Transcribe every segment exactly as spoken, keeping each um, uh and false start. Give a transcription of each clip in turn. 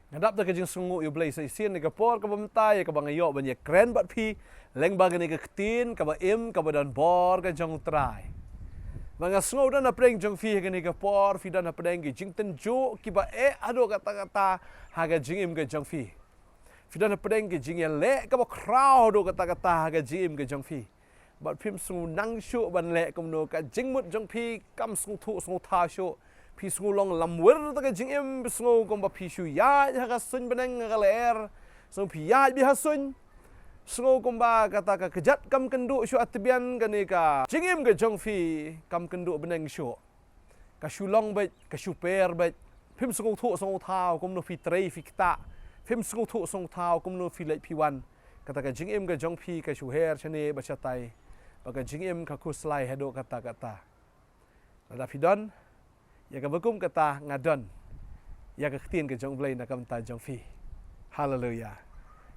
Nga dap da ka jingsngew ïa U Blei sa shisien ïa ka por kaba mynta ïa kaba nga ïoh ban ïakren bad phi lyngba kane ka ktien kaba im kaba don bor ka jong U Trai. Ba nga sngew don hapdeng jong phi ha kane ka por, phi don hapdeng ki jingtynjuh kiba eh haduh katta katta ha ka jingim ka jong phi. Phi don hapdeng ki jingïaleh kaba khraw haduh katta katta ha ka jingim ka jong phi. Bad phim sngew nang shuh ban leh kumno, ka jingmut jong phi kam sngewthuh sngewthaw shuh. Phi sngew long lamwir da ka jingim, phi sngew kumba phi shu ïaid ha ka suiñ bneng ha ka lyer. Sngew phi ïaid beit ha suiñ. Sngew kumba kata ka kjat kam kynduh shuh ha tbian, kane ka jingim ka jong phi kam kynduh bneng shuh. Ka shu long beit, ka shu per beit. Phim sngewthuh sngewthaw kumno phi trei phi ktah. Phim sngewthuh sngewthaw kumno phi leit phi wan. Kata ka jingim ka jong phi ka shu her shane bad shatai. Ba ka jingim ka khuslai haduh katta katta. Lada phi don ïa kaba kum kata, nga don ïa ka ktien ka jong U Blei na ka bynta jong phi. Haleluya.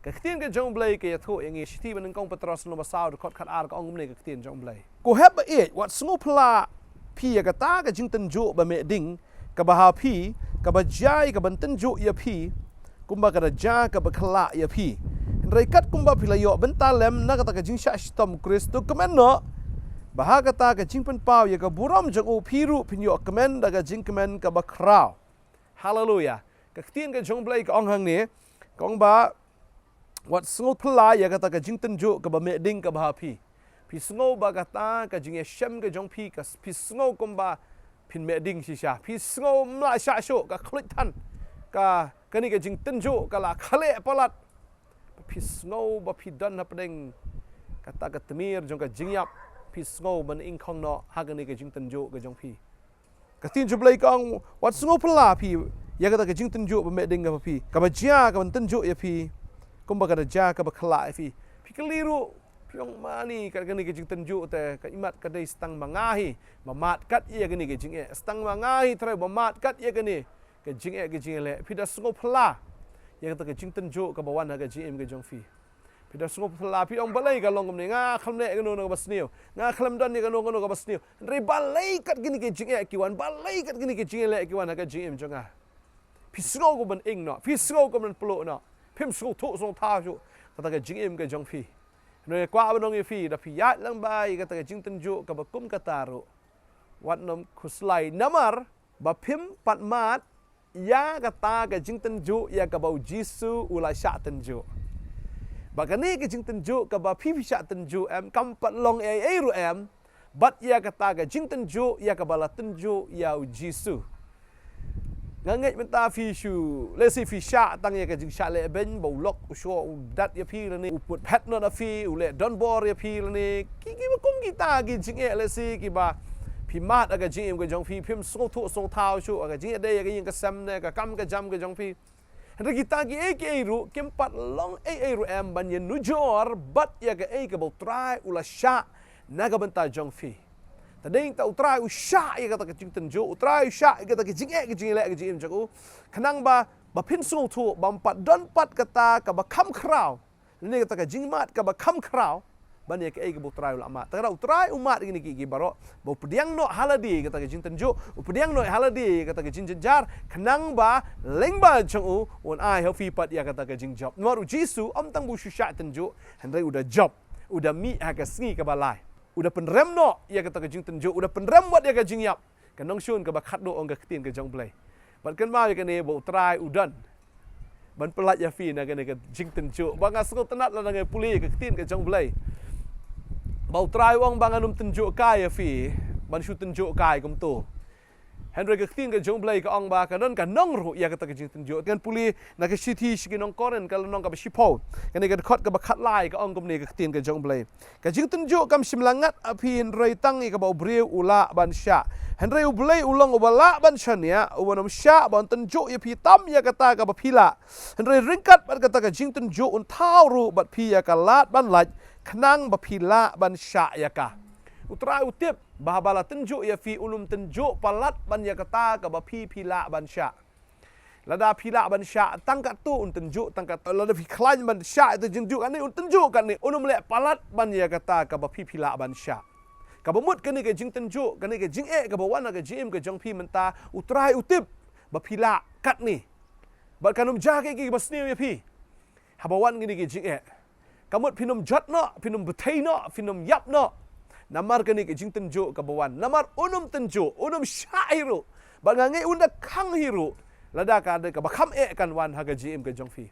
Ka ktien ka jong U Blei ka ïathuh ïa ngi, shithi ba nyngkong Petros lynnong ba saw dkhot khatar ka ong kumne ka ktien jong U Blei: Ko hep ba ïeit, wat sngewphylla phi ïa kata ka jingtynjuh ba meh ding kaba ha phi, kaba jia ïa ka ban tynjuh ïa phi kumba ka da jia kaba khlad ïa phi. Hynrei katkumba phi la ïoh bynta lem na kata ka jingshah shitom U Khrist, to kmen noh ba ha kata ka jingpynpaw ïa ka burom jong u, phi ruh phin ïoh kmen da ka jingkmen kaba khraw. Haleluya. Ka ktien ka jong U Blei ka ong hangne, ka ong ba wat sngewphylla ïa kata ka jingtynjuh kaba meh ding kaba ha phi. Phi sngew ba kata ka jingïashem ka jong phi, ka phi sngew kumba phin meh ding shisha. Phi sngew ym lah shah shuh, ka khluit than. Ka, kane ka jingtynjuh ka la khleh palat. Phi sngew ba phi don hapdeng kata ka tmier jong ka jingïap. Phi sngew ban ingkhong noh ha kane ka jingtynjuh ka jong phi. Ka ktien jong U Blei ka ong, wat sngewphylla phi ïa kata ka jingtynjuh ba meh ding kaba phi, kaba jia ka ban tynjuh ïa phi kumba ka da jia kaba khlad ïa phi. Phi kylli ruh, phi ong, mani kat kane ka jingtynjuh te ka imat ka dei stang ma nga hi ba mad kat ïa kane ka jingeh, stang ma nga hi Trai ba mad kat ïa kane ka jingeh ka jingeh leh. Phi da sngewphylla ïa kata ka jingtynjuh kaba wan ha ka jingim ka jong phi. Phi da sngewphylla, phi ong balei ka long kumne, nga khlem leh kano kano kaba sniew, nga khlem don ïa kano kano kaba sniew. Hynrei balei kat kine ki jingeh ki wan, balei kat kine ki jingeh leh ki wan ha ka jingim jong nga. Phi sngew kumban ing noh, phi sngew kumban pluh noh. Phim sngewthuh sngewthaw shuh kata ka jingim ka jong phi. Hynrei kwah ban ong ïa phi, da phi ïaid lang bad ïa kata ka jingtynjuh kaba kum kata ruh, wat nym khuslai namar ba phim pat mad ïa kata ka jingtynjuh ïa kaba U Jisu u la shah tynjuh. Ba kane ka jingtynjuh kaba phi phi shah tynjuh em, kam pat long ei ei ruh em bad ïa kata ka jingtynjuh ïa kaba la tynjuh ïa U Jisu. Nga ngeit mynta phi shu, let's say, phi shah tang ïa ka jingshah lehbeiñ ba u lok u shoh u dat ïa phi lane u put phet noh na phi, u leh donbor ïa phi lane ki, kiba kum kita ki jingeh, let's say, kiba phi mad ha ka jingim ka jong phi, phim sngewthuh sngewthaw shuh ha ka jingïadei ïa ka ïing ka sem ne ka kam ka jam ka jong phi. Hynrei kita kiei kiei ruh kim pat long ei ei ruh em ban ïanujor bad ïa kaei kaba U Trai u la shah na ka bynta jong phi. Te dei ta U Trai u shah ïa kata ka jingtynjuh, U Trai u shah ïa kata ka jingeh ka jingeh leh ka jingim jong u, khnang ba, ba phin sngewthuh ba ym pat don pat kata kaba kham khraw, lane kata ka jingmad kaba kham khraw ban ïa kaei kaba U Trai u la mad. Te lada U Trai u mad ïa kine kiei kiei baroh, ba u pdiang noh ha lade ïa kata ka jingtynjuh, u pdiang noh ha lade ïa kata ka jingjynjar, khnang ba lyngba jong u un ai ha phi pat ïa kata ka jingjop. Namar U Jisu ym tang ba u shu shah tynjuh, hynrei u da jop, u da mih ha ka sngi kaba lai. U da pynrem noh ïa kata ka jingtynjuh, u da pynrem wat ïa ka jingïap. Ka nongshun kaba khatduh ong ka ktien ka jong U Blei. Bad kynmaw ïa kane ba U Trai u don ban pyllait ïa phi na kane ka jingtynjuh. Ba nga sngewtynnat lada nga pule ïa ka ktien ka jong U Blei, ba U Trai u ong ba ngan ym tynjuh kai ïa phi ban shu tynjuh kai kumto. Hynrei ka ktien ka jong U Blei ka ong ba ka don ka nong ruh ïa kata ka jingtynjuh. Ngan pule na ka shithi sha ki nong Korinth ka lynnong kaba shiphew, kane ka dkhot kaba khatlai, ka ong kumne ka ktien ka jong U Blei: Ka jingtynjuh kam shym la ngat ha phi, hynrei tang ïa kaba u briew u lah ban shah. Hynrei U Blei u long uba lah ban shaniah, uban ym shah ban tynjuh ïa phi tam ïa kata kaba phi lah. Hynrei ryngkat bad kata ka jingtynjuh un thaw ruh bad phi ïa ka lad ban lait, khnang ba phi lah ban shah ïa ka. U Trai u tip ba haba la tynjuh ïa phi, un ym tynjuh palat ban ïa kata kaba phi phi lah ban shah. Lada phi lah ban shah tang katto un tynjuh tang katto. Lada phi khlaiñ ban shah ïa ka jingtynjuh kane un tynjuh kane, un ym leh palat ban ïa kata kaba phi phi lah ban shah. Kaba mut kane ka jingtynjuh, kane ka jingeh kaba wan ha ka jingim ka jong phi mynta, U Trai u tip ba phi lah katne. Bad kan ym jia kaei kaei ba sniew ïa phi. Haba wan kine ki jingeh, ka mut phin ym jot noh, phin ym bthei noh, phin ym ïap noh. Namar kane ka jingtynjuh kaba wan. Namar un ym tynjuh, un ym shah hi ruh. Bad nga ngeit un da khang hi ruh. Lada ka dei kaba kham eh kan wan ha ka jingim ka jong phi.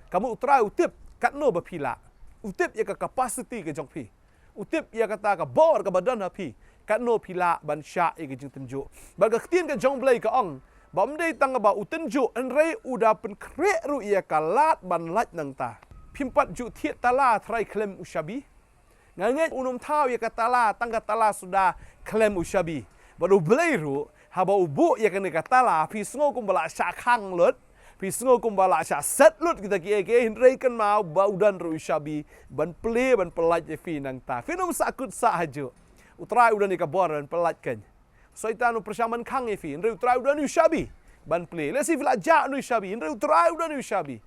Ka mut U Trai u tip katno ba phi lah. U tip ïa ka capacity ka jong phi. U tip ïa kata ka bor kaba don ha phi. Katno phi lah ban shah ïa ka jingtynjuh. Bad ka ktien ka jong U Blei ka ong, ba ym dei tang ba u tynjuh, hynrei u da pynkhreh ruh ïa ka lad ban lait nangta. Phim pat ju thied tala tharai khlem u shabi. Nga ngeit un ym thaw ïa ka tala, tang ka tala suda khlem u shabi. Bad U Blei ruh, haba u buh ïa kane ka tala, phi sngew kumba la shah khang lut, phi sngew kumba la shah set lut kita kiei kiei, hynrei kynmaw ba u don ruh u shabi ban plie, ban pyllait ïa phi nangta. Phin ym sah kut sah hajuh. U Trai u don ïa ka bor ban pyllait kein. Soitan u pyrshang ban khang ïa phi, hynrei U Trai u don u shabi ban plie. Lehse phi la jah u shabi, hynrei U Trai u don u shabi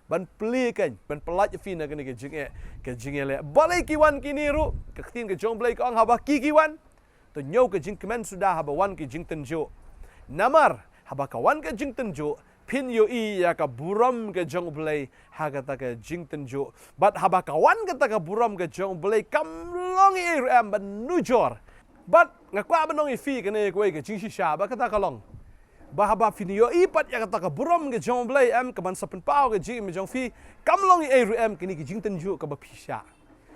ban plie kein, ban pyllait ïa phi na kane ka jingeh, ka jingeh leh. Balei ki wan kine ruh? Ka ktien ka jong U Blei ka ong, haba ki ki wan, to ñiew ka jingkmen suda haba wan ka jingtynjuh. Namar haba ka wan ka jingtynjuh, phin ïohi ïa ka burom ka jong U Blei ha kata ka jingtynjuh. Bad haba ka wan kata ka burom ka jong U Blei, kam long ei ruh em ban nujor. Bad nga kwah ban ong ïa phi kane kawei ka jingshisha, ba kata ka long, ba haba phin ïohi pat ïa kata ka burom ka jong U Blei em, ka ban sa pynpaw ka jingim jong phi, kam long ei ruh em kane ka jingtynjuh kaba phi shah.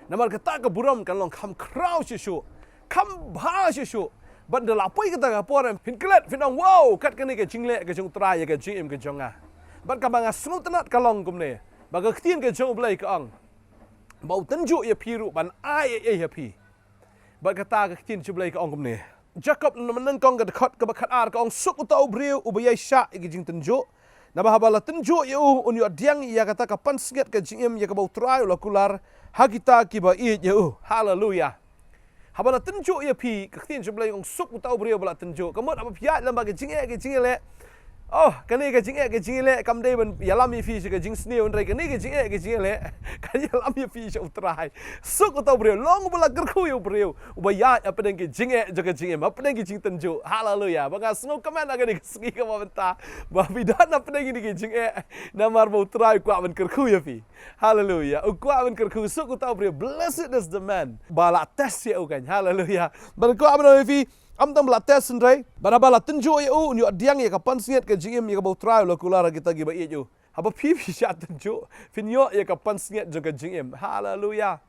Namar kata ka burom kan long kham khraw shisha, kham bha shisha. Bad da la poi kata ka por em, phin klet, phin ong, wow, kat kane ka jingleh ka jong U Trai ïa ka jingim ka jong nga. Bad kaba nga sngewtynnat ka long kumne, ba ka ktien ka jong U Blei ka ong, ba u tynjuh ïa phi ruh ban ai ei ei ha phi. Bad kata ka ktien jong U Blei ka ong kumne. Jakob na mynnyngkong ka dkhot kaba khatar ka ong, suk uta u briew uba ïaishah ïa ki jingtynjuh. Naba haba la tynjuh ïa u, un ïoh pdiang ïa kata ka pansngiat ka jingim ïa kaba U Trai u la kular ha kita kiba ïeit ïa u. Haleluya. Haba la tynjuh ïa phi, ka ktien jong U Blei ong, suk uta u briew ba la tynjuh. Ka mut haba phi ïaid lem bad ka jingeh ka jingïaleh, oh, kane ka jingeh ka jingïaleh kam dei ban ïalam ïa phi sha ka jingsniew, hynrei kane ka jingeh ka jingïaleh kan ïalam ïa phi sha U Trai. Suk uta u briew, long uba la kyrkhu ïa u briew uba ïaid hapdeng ka jingeh jong ka jingim, hapdeng ka jingtynjuh. Haleluya. Ba nga sngewkmen ha kane ka sngi kaba mynta, ba phi don hapdeng kane ka jingeh, namar ba U Trai u kwah ban kyrkhu ïa phi. Haleluya. U kwah ban kyrkhu, suk uta u briew, blessed is the man ba la test ïa u kan. Haleluya. Ban kwah ban ong ïa phi, ym tang ba la test hynrei, bad haba la tynjuh ïa u, un ïoh pdiang ïa ka pansngiat ka jingim ïa kaba U Trai u la kular ha kita kiba ïeit ïa u. Haba phi phi shah tynjuh, phin ïoh ïa ka pansngiat jong ka jingim. Haleluya.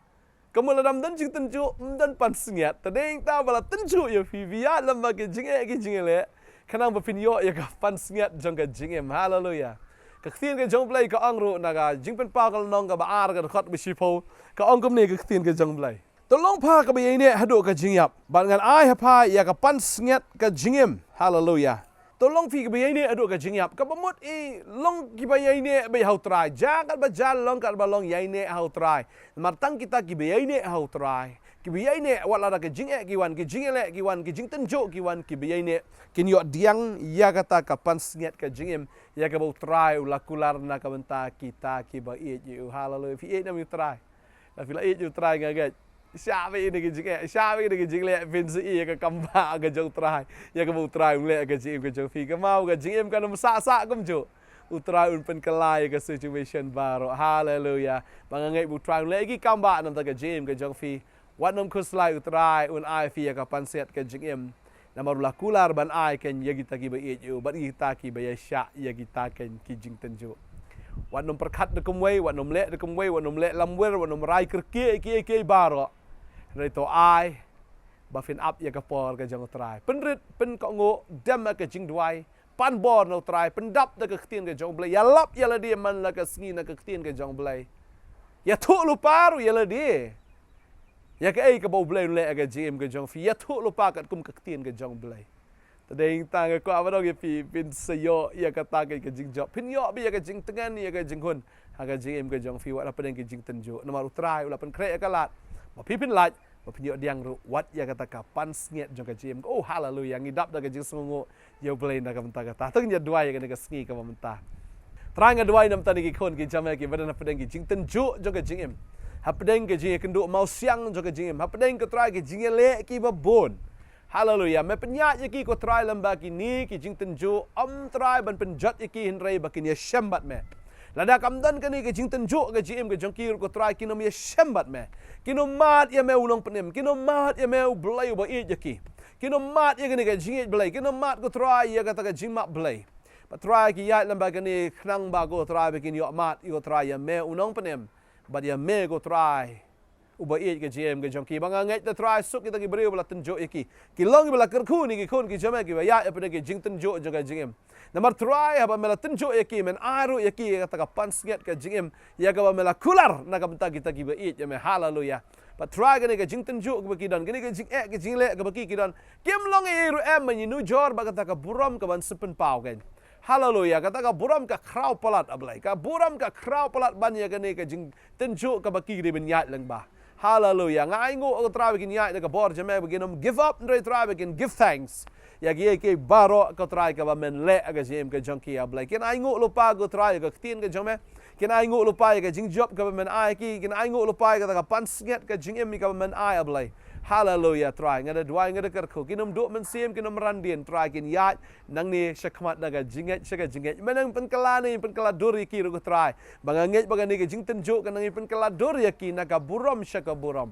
Ka mut lada ym don jingtynjuh, ym don pansngiat. Te dei tang ba la tynjuh ïa phi, phi ïaid lem bad ka jingeh ka jingïaleh, khnang ba phin ïoh ïa ka pansngiat jong ka jingim. Haleluya. Ka ktien ka jong U Blei ka ong ruh na ka Jingpynpaw ka lynnong kaba ar ka dkhot ba shiphew, ka ong kumne ka ktien ka jong U Blei. To long pha kaba ïaineh haduh ka jingïap, bad ngan ai ha pha ïa ka pansngiat ka jingim. Haleluya. To long phi kiba ïaineh haduh ka jingïap, kaba mut i long kiba ïaineh beit ha U Trai. Jia katba jia, long katba long, ïaineh ha U Trai. Namar tang kita kiba ïaineh ha U Trai, kiba ïaineh wat lada ka jingeh ki wan, ka jingïaleh ki wan, ka jingtynjuh ki wan, kiba ïaineh kin ïoh pdiang ïa kata ka pansngiat ka jingim ïa kaba U Trai u la kular na ka bynta kita kiba ïeit ïa u. Haleluya. Phi ïeit ne em ïa U Trai? Lada phi la ïeit ïa U Trai, nga ngeit, shah beit ïa kane ka jingeh, shah beit ïa kane ka jingleh, phin sa ïohi ïa ka kam bah ka jong U Trai ïa kaba U Trai un leh ha ka jingim ka jong phi. Kynmaw, ka jingim kan ym sah sah kumjuh. U Trai un pynkylla ïa ka situation baroh. Haleluya. Ba nga ngeit ba U Trai un leh ïa ki kam bah na ka bynta ka jingim ka jong phi. Wat nym khuslai, U Trai un ai phi ïa ka pansngiat ka jingim. Namar u la kular ban ai kein ïa kita kiba ïeit ïa u, bad ïa kita kiba ïaishah ïa kita kein ki jingtynjuh. Wat nym pyrkhat da kumwei, wat nym leh da kumwei, wat nym leh lamwir, wat nym rai kyrkieh ïa kiei kiei baroh. Hynrei to ai ba phin ap ïa ka por ka jong U Trai. Pynrit, pynkohnguh, dem ha ka jingduwai, pan bor na U Trai, pyndap da ka ktien ka jong U Blei, ïalap ïa lade man la ka sngi na ka ktien ka jong U Blei. Ïathuh lypa ruh ïa lade ïa kaei kaba U Blei un leh ha ka jingim ka jong phi. Ïathuh lypa katkum ka ktien ka jong U Blei. Te dei tang nga kwah ban ong ïa phi, phin sa ïoh ïa kata ka, ka jingjop. Phin ïoh beit ïa ka jingtngen, ïa ka jinghun ha ka jingim ka jong phi, wat hapdeng ka jingtynjuh. Namar U Trai u la pynkhreh ïa ka lad ba phi phin lait, ba phin ïoh pdiang ruh wat ïa kata ka pansngiat jong ka jingim. Oh, haleluya. Ngi dap da ka jingsngewnguh ïa U Blei na ka bynta kata. To ngin ïa duwai ïa kane ka sngi kaba mynta. Trai, nga duwai na ka bynta kine ki khun ki jingmut kiba don hapdeng ki jingtynjuh jong ka jingim, hapdeng ki jingïakynduh mawsiang jong ka jingim, hapdeng, ko Trai, ki jingïaleh kiba bun. Haleluya. Me pynïaid ïa ki ko Trai lem ba kine ki jingtynjuh, ym Trai ban pynjot ïa ki hynrei ba kin ïashem bad me. Lada kam don kane ka jingtynjuh ka jingim ka jong ki ruh ko Trai, kin ym ïashem bad me. Kin ym mad ïa me u nongpynim, kin ym mad ïa me u Blei uba ïeit ïa ki. Kin ym mad ïa kane ka jingïeit Blei, kin ym mad ko Trai ïa kata ka jingmap Blei. Bad Trai ki ïaid lem ba kane khnang ba ko Trai ba kin ïoh mad ïa ko Trai ïa me u nongpynim. Bad ïa me ko Trai uba ïeit ka jingim ka jong ki. Ba nga ngeit da Trai suk kita ki briew ba la tynjuh ïa ki. Ki long kiba la kyrkhu na ki khun ki jong me kiba ïaid ïa pdeng ki jingtynjuh jong ka jingim. Namar Trai haba me la tynjuh ïa ki, men ai ruh ïa ki ïa kata ka pansngiat ka jingim, ïa kaba me la kular na ka bynta kita kiba ïeit ïa me. Haleluya. Bad Trai kane ka jingtynjuh kaba ki don, kane ka jingeh ka jingleh kaba ki ki don, kim long ei ei ruh em, ban ïanujor bad kata ka burom kaban sa pynpaw kein. Haleluya. Kata ka burom ka khraw palat, A Blei. Ka burom ka khraw palat ban ïa kane ka jingtynjuh kaba ki dei ban ïaid lyngba. Haleluya. Nga ainguh ko Trai ba kin ïaid da ka bor jong me, ba kin ym give up, hynrei Trai ba kin give thanks ïa kiei kiei baroh ko Trai kaba men leh ha ka jingim ka jong ki, A Blei. Kin ainguh lypa ko Trai ïa ka ktien ka jong me. Kin ainguh lypa ïa ka jingjop kaba men ai ki. Kin ainguh lypa ïa kata ka pansngiat ka jingim kaba men ai, A Blei. Haleluya Trai. Nga da duwai, nga da kyrkhu, kin ym duh mynsiem, kin ym ran dien Trai, kin ïaid nangne shakhmat na ka jingngeit sha ka jingngeit. Me nang pynkylla, nang pynkylla dur ïa ki ruh ko Trai. Ba nga ngeit ba kane ka jingtynjuh kan nang pynkylla dur ïa ki na ka burom sha ka burom,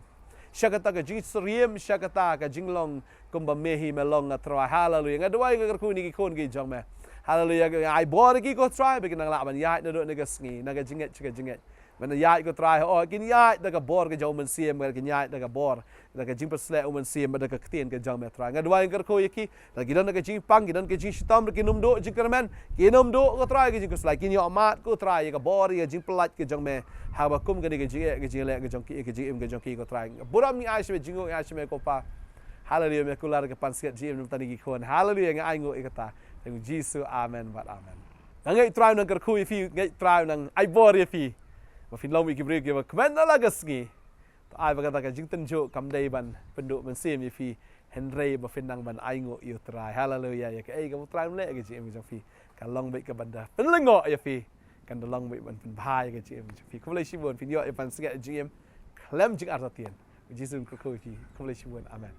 sha kata ka jingsyriem, sha kata ka jinglong kumba me hi me long, A Trai. Haleluya. Nga duwai, nga kyrkhu ïa ki khun ki jong me. Haleluya. Nga ai bor ïa ki ko Trai ba kin nang lah ban ïaid naduh na ka sngi na ka jingngeit sha ka jingngeit. Ban ïaid ko Trai, oh, kin ïaid da ka bor ka jong u Mynsiem, kin ïaid da ka bor, da ka jingpynshlur u Mynsiem, da ka ktien ka jong me Trai. Nga duwai, nga kyrkhu ïa ki, lada ki don da ka jingpang, ki don ka jingshitom, kin ym duh jingkyrmen, kin ym duh ko Trai ka jingkhuslai, kin ïoh mad ko Trai ïa ka bor, ïa ka jingpyllait ka jong me. Haba kum kane ka jingeh ka jingleh ka jong ki, ka jingim ka jong ki ko Trai. Burom ngi ai sha me, jingnguh ngi ai sha me ko Pa. Haleluya. Me kular ka pansngiat jingim na ka bynta ki khun. Haleluya. Nga ainguh ïa kata ha u Jisu. Amen bad amen. Nga ngeit Trai u nang kyrkhu ïa phi, ngeit Trai u nang ai bor ïa phi. Ba phin long ki briew kiba kmen na la ka sngi. To ai ba kata ka jingtynjuh kam dei ban pynduh mynsiem ïa phi, hynrei ba phin nang ban ainguh ïa u Trai. Haleluya. Ïa kaei kaba u Trai um leh ha ka jingim ka jong phi, ka long beit kaban da pynlyngngoh ïa phi, kan da long beit ban pynbha ïa ka jingim ka jong phi. Khublei shibun, phin ïoh ïa ka pansngiat jingim khlem jingartatien. U Jisu un kyrkhu ïa phi. Khublei shibun. Amen.